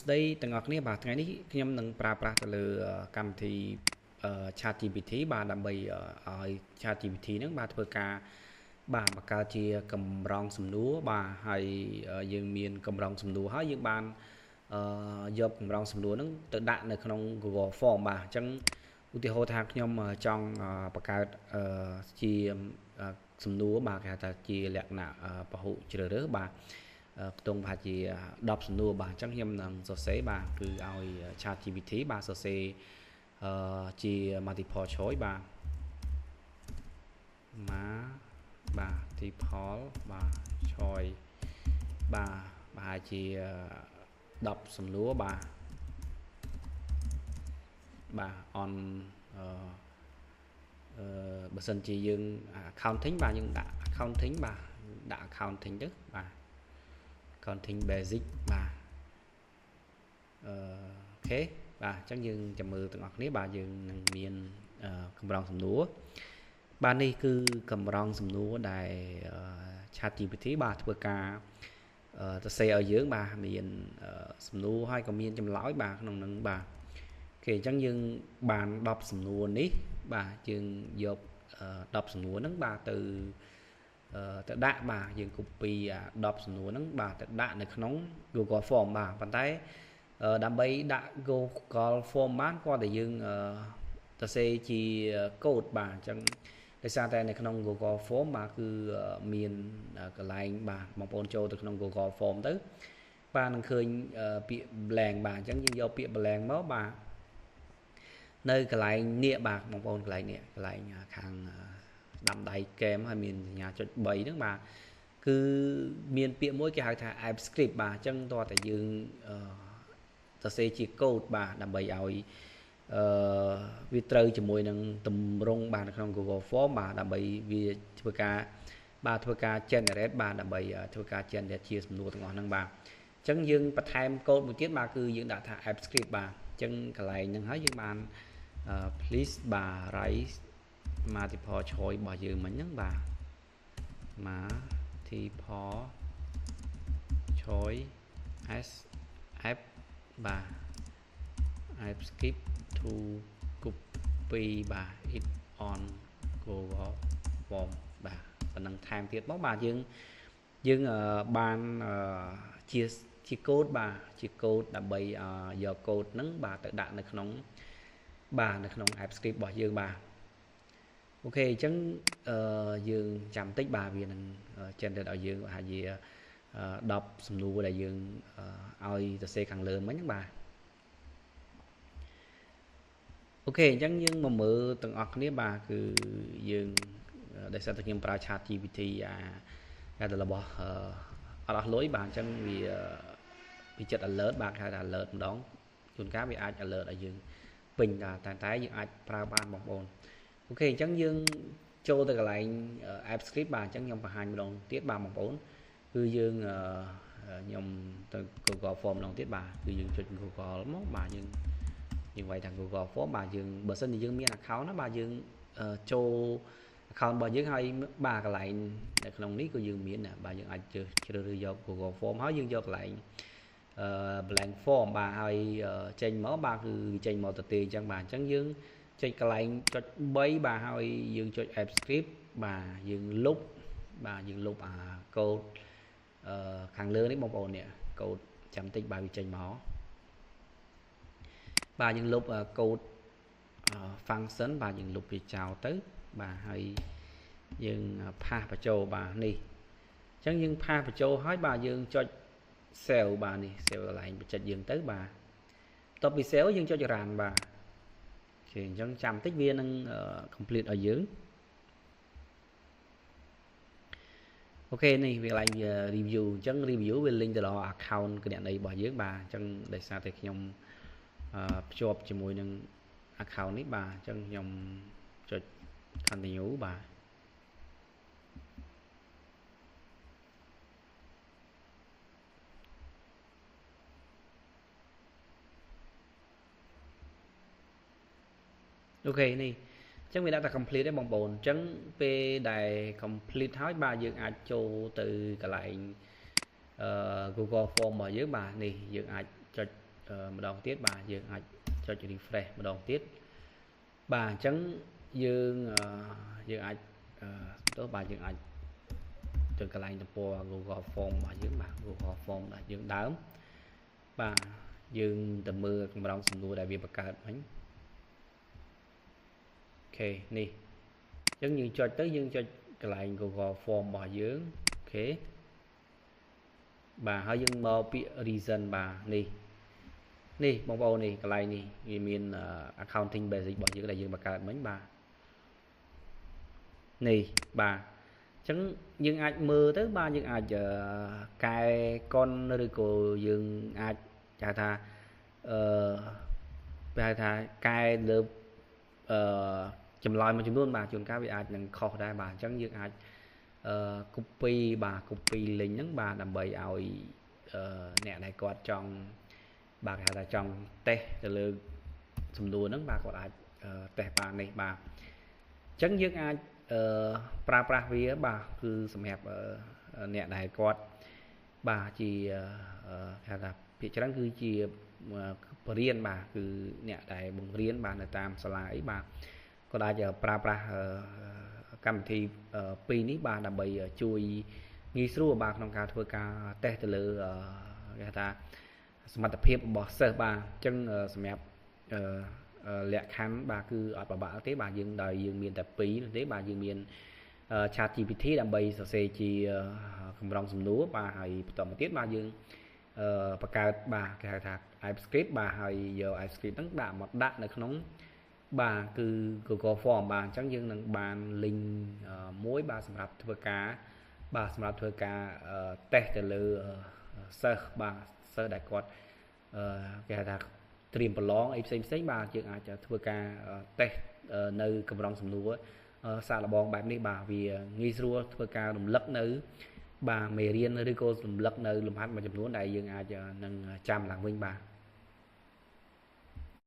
ស្តីទាំងអស់គ្នាបាទថ្ងៃនេះខ្ញុំនឹងប្រើប្រាស់ទៅលើកម្មវិធី ChatGPT បាទដើម្បីឲ្យ ChatGPT ហ្នឹងបាទធ្វើការបាទបង្កើតជាកម្រងសំណួរបាទហើយយើងមានកម្រងសំណួរហើយយើងបានយកកម្រងសំណួរហ្នឹងទៅដាក់នៅក្នុង Google Form បាទអញ្ចឹងឧទាហរណ៍ថាខ្ញុំចង់បង្កើតជាសំណួរបាទគេហៅថាជាលក្ខណៈពហុជ្រើសរើសបាទខ្ទង់ប្រហែលជា10សំណួរបាទអញ្ចឹងខ្ញុំនឹងសរសេរបាទគឺឲ្យ ChatGPT បាទសរសេរជា multiple choice បាទបាទ multiple បាទ choice បាទប្រហែលជា10សំណួរបាទបាទ on បើសិនជាយើង accounting បាទយើងដាក់ accounting បាទដាក់ accounting ទៅបាទ accounting basic បាទអូខេបាទអញ្ចឹងយើងចាំមើលទាំងអស់គ្នាបាទយើងនឹងមានកម្រងសំណួរបាទនេះគឺកម្រងសំណួរដែល ChatGPT បាទធ្វើការសរសេរឲ្យយើងបាទមានសំណួរហើយក៏មានចម្លើយបាទក្នុងនឹងបាទគេអញ្ចឹងយើងបាន10សំណួរនេះបាទយើងយក10សំណួរហ្នឹងបាទទៅដាក់បាទយើង copy អា10សំណួរហ្នឹងបាទទៅដាក់នៅក្នុង Google Form បាទប៉ុន្តែដើម្បីដាក់ Google Form បានគាត់តែយើងសរសេរជាកូដបាទអញ្ចឹងដោយសារតែនៅក្នុង Google Form បាទគឺមានកន្លែងបាទបងប្អូនចូលទៅក្នុង Google Form ទៅបាទនឹងឃើញពាក្យ blank បាទអញ្ចឹងយើងយកពាក្យ blank មកបាទនៅកន្លែងនេះបាទបងប្អូនកន្លែងនេះកន្លែងខាងដាំដៃកែមហើយមានសញ្ញាចុច3ហ្នឹងបាទគឺមានពាក្យមួយគេហៅថា app script បាទអញ្ចឹងតើតែយើងសរសេរជាកូដបាទដើម្បីឲ្យវាត្រូវជាមួយនឹងទម្រង់បាទនៅក្នុង Google Form បាទដើម្បីវាធ្វើការបាទធ្វើការ generate បាទដើម្បីធ្វើការ generate ជាសំណួរទាំងអស់ហ្នឹងបាទអញ្ចឹងយើងបន្ថែមកូដមួយទៀតបាទគឺយើងដាក់ថា app script បាទអញ្ចឹងកន្លែងហ្នឹងហើយយើងបាន please បាទ write multiple choice របស់យើងមិញហ្នឹងបាទ multiple choice s f បាទ app skip to copy បាទ it on Google Form បាទប៉ុណ្ណឹងថែមទៀតមកបាទយើងបានជាកូដបាទជាកូដដើម្បីយកកូដហ្នឹងបាទទៅដាក់នៅក្នុងបាទនៅក្នុង app script របស់យើងបាទអូខេអញ្ចឹងយើងចាំតិចបាទវានឹង generate ឲ្យយើងប្រហែលជា10សំណួរដែលយើងឲ្យសរសេរខាងលើមិញហ្នឹងបាទអូខេអញ្ចឹងយើងមកមើលទាំងអស់គ្នាបាទគឺយើងដោយសារតែខ្ញុំប្រើ ChatGPT អាតែរបស់អត់អស់លុយបាទអញ្ចឹងវាចិត្ត alert បាទគេហៅថា alert ម្ដងជួនកាលវាអាច alert ឲ្យយើងពេញតែយើងអាចប្រើបានបងប្អូនអូខេអញ្ចឹងយើងចូលទៅកន្លែង app script បាទអញ្ចឹងខ្ញុំបង្ហាញម្ដងទៀតបាទបងប្អូនគឺយើងខ្ញុំទៅ Google Form ម្ដងទៀតបាទគឺយើងចុច Google មកបាទយើងវាយថា Google Form បាទយើងបើសិនជាយើងមាន account ណាបាទយើងចូល account របស់យើងហើយបាទកន្លែងនៅក្នុងនេះក៏យើងមានបាទយើងអាចជ្រើសរើសយក Google Form ហើយយើងយកកន្លែង blank form បាទហើយចេញមកបាទគឺចេញមកទៅទេអញ្ចឹងបាទអញ្ចឹងយើងចុចកន្លែងចុច3បាទហើយយើងចុច app script បាទយើងលុបបាទយើងលុបអាកូដខាងលើនេះបងប្អូននេះកូដចាំតិចបាទវាចេញមកបាទយើងលុបកូដ function បាទយើងលុបវាចោលទៅបាទហើយយើងផាសបញ្ចូលបាទនេះអញ្ចឹងយើងផាសបញ្ចូលហើយបាទយើងចុច save បាទនេះ save កន្លែងបញ្ចុចយើងទៅបាទបន្ទាប់ពី save យើងចុច run បាទអូខេអញ្ចឹងចាំតិចវានឹង complete ឲ្យយើងអូខេនេះវាកន្លែងវា review អញ្ចឹង review វា link ទៅដល់ account គណនីរបស់យើងបាទអញ្ចឹងដោយសារតែខ្ញុំភ្ជាប់ជាមួយនឹង account នេះបាទអញ្ចឹងខ្ញុំចុច continue បាទអូខេនេះអញ្ចឹងវាដាក់តែ complete ទេបងប្អូនអញ្ចឹងពេលដែល complete ហើយបាទយើងអាចចូលទៅកន្លែង Google Form របស់យើងបាទនេះយើងអាចចុច ម្ដងទៀតបាទយើងអាចចុច refresh ម្ដងទៀតបាទអញ្ចឹងយើងយើងអាចទៅបាទយើងអាចទៅកន្លែងទំព័រ Google Form របស់យើងបាទ Google Form របស់យើងដើមបាទយើងទៅមើលកម្រងសំណួរដែលវាបង្កើតមិញ OK នេះអញ្ចឹងយើងចុចទៅយើងចុចកន្លែង Google Form របស់យើង OK បាទហើយយើងមកពាក្យ reason បាទនេះនេះបងប្អូននេះកន្លែងនេះវាមាន accounting basic របស់យើងដែលយើងបង្កើតមិញបាទនេះបាទអញ្ចឹងយើងអាចមើលទៅបាទយើងអាចកែកុនឬក៏យើងអាចគេហៅថាអឺគេហៅថាកែលើអឺចម្លើយមួយចំនួនបាទជួនកាលវាអាចនឹងខុសដែរបាទអញ្ចឹងយើងអាចអឺ copy បាទ copy link ហ្នឹងបាទដើម្បីឲ្យអ្នកដែលគាត់ចង់បាទគេហៅថាចង់តេស្តទៅលើសំណួរហ្នឹងបាទគាត់អាចតេស្តបាននេះបាទអញ្ចឹងយើងអាចអឺប្រើប្រាស់វាបាទគឺសម្រាប់អ្នកដែលគាត់បាទជាគេហៅថាភាគច្រើនគឺជាបរិញ្ញាបាទគឺអ្នកដែលបង្រៀនបាទនៅតាមសាលាអីបាទគាត់អាចប្រើប្រាស់កម្មវិធីពីរនេះបាទដើម្បីជួយងាយស្រួលបាទក្នុងការធ្វើការតេស្តទៅលើគេហៅថាសមត្ថភាពរបស់សិស្សបាទអញ្ចឹងសម្រាប់លក្ខខណ្ឌបាទគឺអត់ពិបាកទេបាទយើងដោយយើងមានតែ2នោះទេបាទយើងមាន Chat GPT ដើម្បីសរសេរជាកម្រងសំណួរបាទហើយបន្តមកទៀតបាទយើងបង្កើតបាទគេហៅថា app script បាទហើយយក app script ហ្នឹងដាក់មកដាក់នៅក្នុងបាទគឺ Google Form បាទអញ្ចឹងយើងនឹងបាន link មួយបាទសម្រាប់ធ្វើការបាទសម្រាប់ធ្វើការតេស្តទៅលើសិស្សបាទសិស្សដែលគាត់គេហៅថាត្រៀមប្រឡងអីផ្សេងផ្សេងបាទយើងអាចធ្វើការតេស្តនៅកម្រងសំណួរសាកល្បងបែបនេះបាទវាងាយស្រួលធ្វើការរំលឹកនៅបាទមេរៀនឬក៏រំលឹកនៅលំហាត់មួយចំនួនដែលយើងអាចនឹងចាំឡើងវិញបាទ។